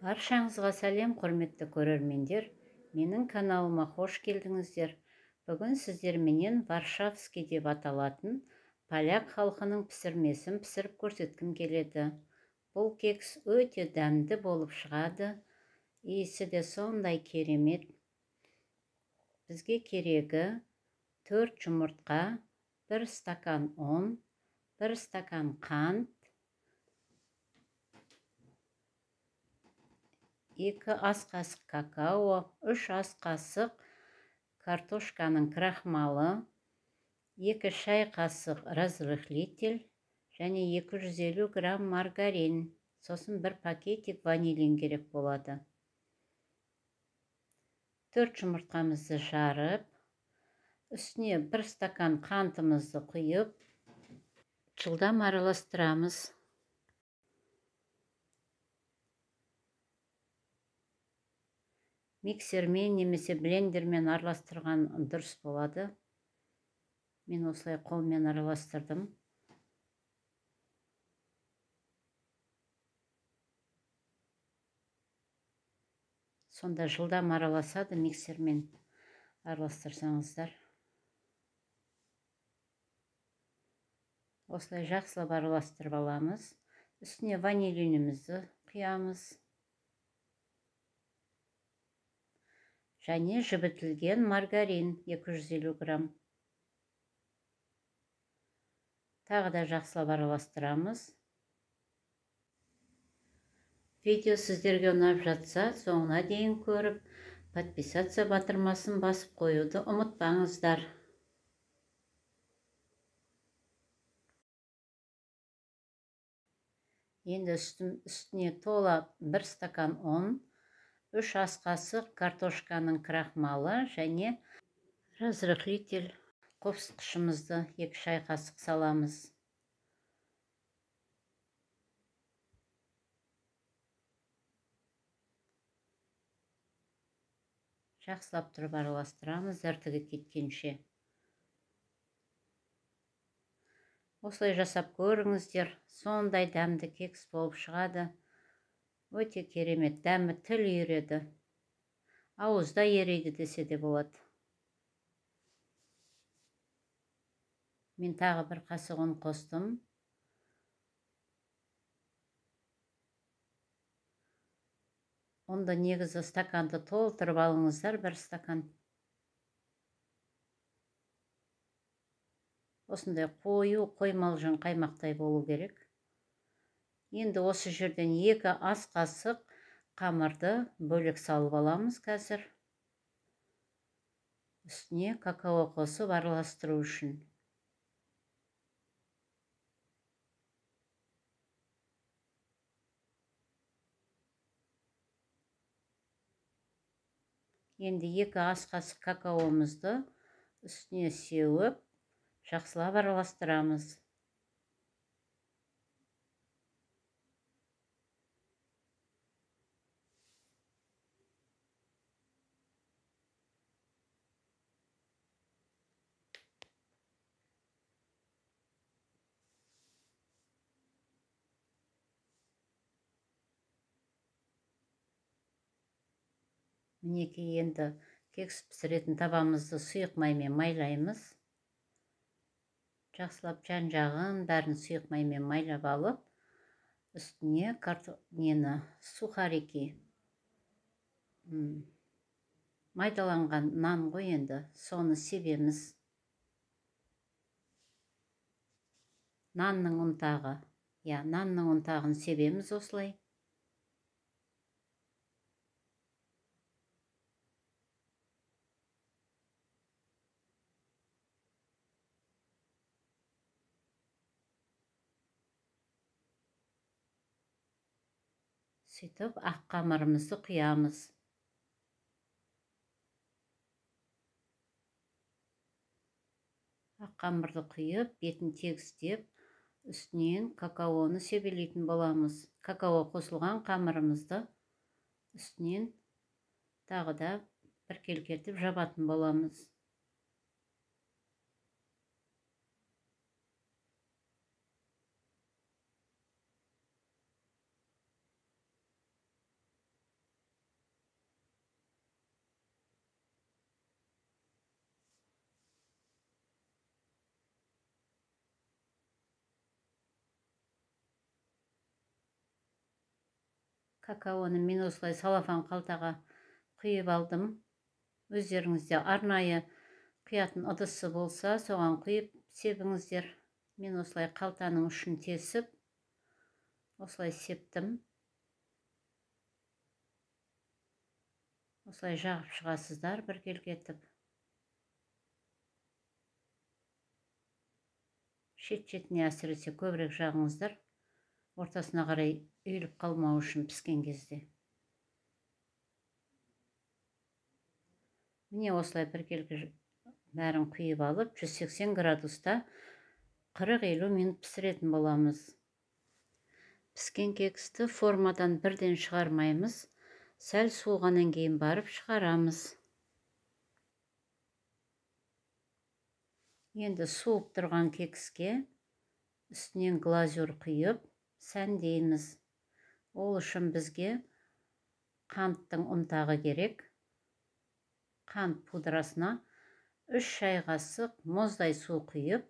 Баршаңызға сәлем, құрметті көрермендер. Менің каналыма қош келдіңіздер. Бүгін сіздерменен Варшавский деп аталатын поляк халқының пісірмесін пісіріп көрсеткім келеді. Бұл кекс өте дәмді болып шығады. Иісі де сондай керемет. Бізге керегі 4 жұмыртқа, 1 стакан ұн, 1 стакан қант, 2 ас қасық какао, 3 ас қасық картошканың крахмалы, 2 шай қасық разрыхлитель және 250 грамм маргарин, сосын 1 пакетик ванилин керек болады. 4 жұмыртқамызды жарып, үстіне 1 стакан қантымызды құйып, жылдам араластырамыз. Миксермен немесе блендермен араластырған дұрыс болады. Мен осылай қолмен араластырдым. Сонда жылдам араласады миксермен араластырсаңыздар. Осылай жақсылап араластырып аламыз. Үстіне ванилинімізді құямыз. Және жібітілген маргарин 250 грамм. Тағы да жақсылап араластырамыз. Видео сіздерге ұнап жатса, соңына дейін көріп, подписаться батырмасын басып қоюды ұмытпаңыздар. Енді үстіне тола 1 стакан ұн, 3 ас қасық картошканың крахмалы және разрыхлитель қопсытқышымызды 2 шай қасық саламыз. Жақсылап тұрып араластырамыз іртігі кеткенше. Осылай жасап көріңіздер, сондай дәмді кекс болып шығады. Өте керемет, дәмі тіл үйіреді, ауызда ерейді десе де болады. Мен тағы 1 қасық ұн қостым. Ұнды негізі стаканды толтырып алыңыздар, 1 стакан. Осындай қою, қоймалжың қаймақтай болу керек. Енді осы жерден 2 ас қасық қамырды бөлек салып аламыз қазір. Үстіне какао қосып араластыру үшін. Енді 2 ас қасық какаомызды үстіне сеуіп, жақсылап араластырамыз. Мінекей, енді кекс пісіретін табамызды сұйық маймен майлаймыз. Жақсылап жан-жағын бәрін сұйық маймен майлап алып, үстіне сухарики, майдаланған нан ғой енді, соны себеміз. Нанның ұнтағы, нанның ұнтағын себеміз осылай. Сөйтіп ақ қамырымызды құямыз. Ақ қамырды құйып, бетін тегістеп, үстінен какаоны себелейтін боламыз. Какао қосылған қамырымызды үстінен тағы да біркелкетіп жабатын боламыз. Какаоны мен осылай салафан қалтаға құйып алдым. Өздеріңізде арнайы құятын ыдысы болса, соған құйып себіңіздер. Мен осылай қалтаның ұшын тесіп, осылай септім. Осылай жағып шығасыздар біркелкі етіп. Шет-шетіне әсіресе көбірек жағыңыздар, ортасына қарай үйіліп қалмау үшін піскен кезде. Міне осылай біркелкі бәрін құйып алып, 180 градуста 40-50 минут пісіретін боламыз. Піскен кексті формадан бірден шығармаймыз, сәл суығаннан кейін барып шығарамыз. Енді суып тұрған кекске үстінен глазурь құйып сәндейміз. Ол үшін бізге қанттың ұнтағы керек. Қант пудрасына 3 шай қасық мұздай су құйып,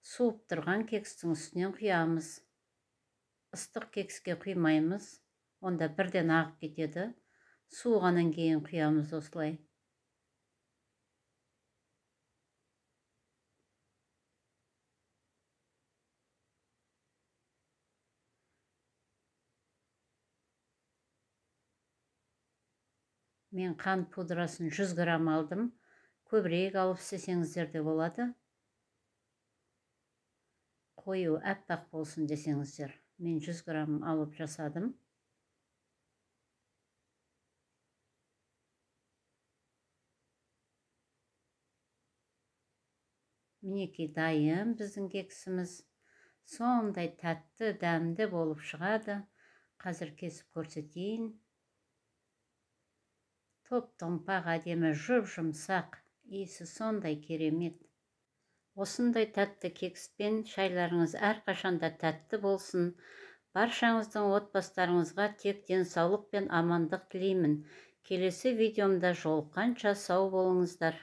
суып тұрған кекстің үстінен құямыз. Ыстық кекске құймаймыз, онда бірден ағып кетеді. Суығаннан кейін құямыз осылай. Мен қант пудрасын 100 грамм алдым. Көбірек алып істесеңіздер де болады. Қою әппақ болсын десеңіздер, мен 100 грамм алып жасадым. Мінекей дайын біздің кексіміз. Сондай тәтті, дәмді болып шығады. Қазір кесіп көрсетейін. Топ-томпақ, әдемі, жұп-жұмсақ, иісі сондай керемет. Осындай тәтті кекспен шайларыңыз әрқашанда тәтті болсын. Баршаңыздың отбасыларыңызға тек денсаулық пен амандық тілеймін. Келесі видеомда жолыққанша сау болыңыздар.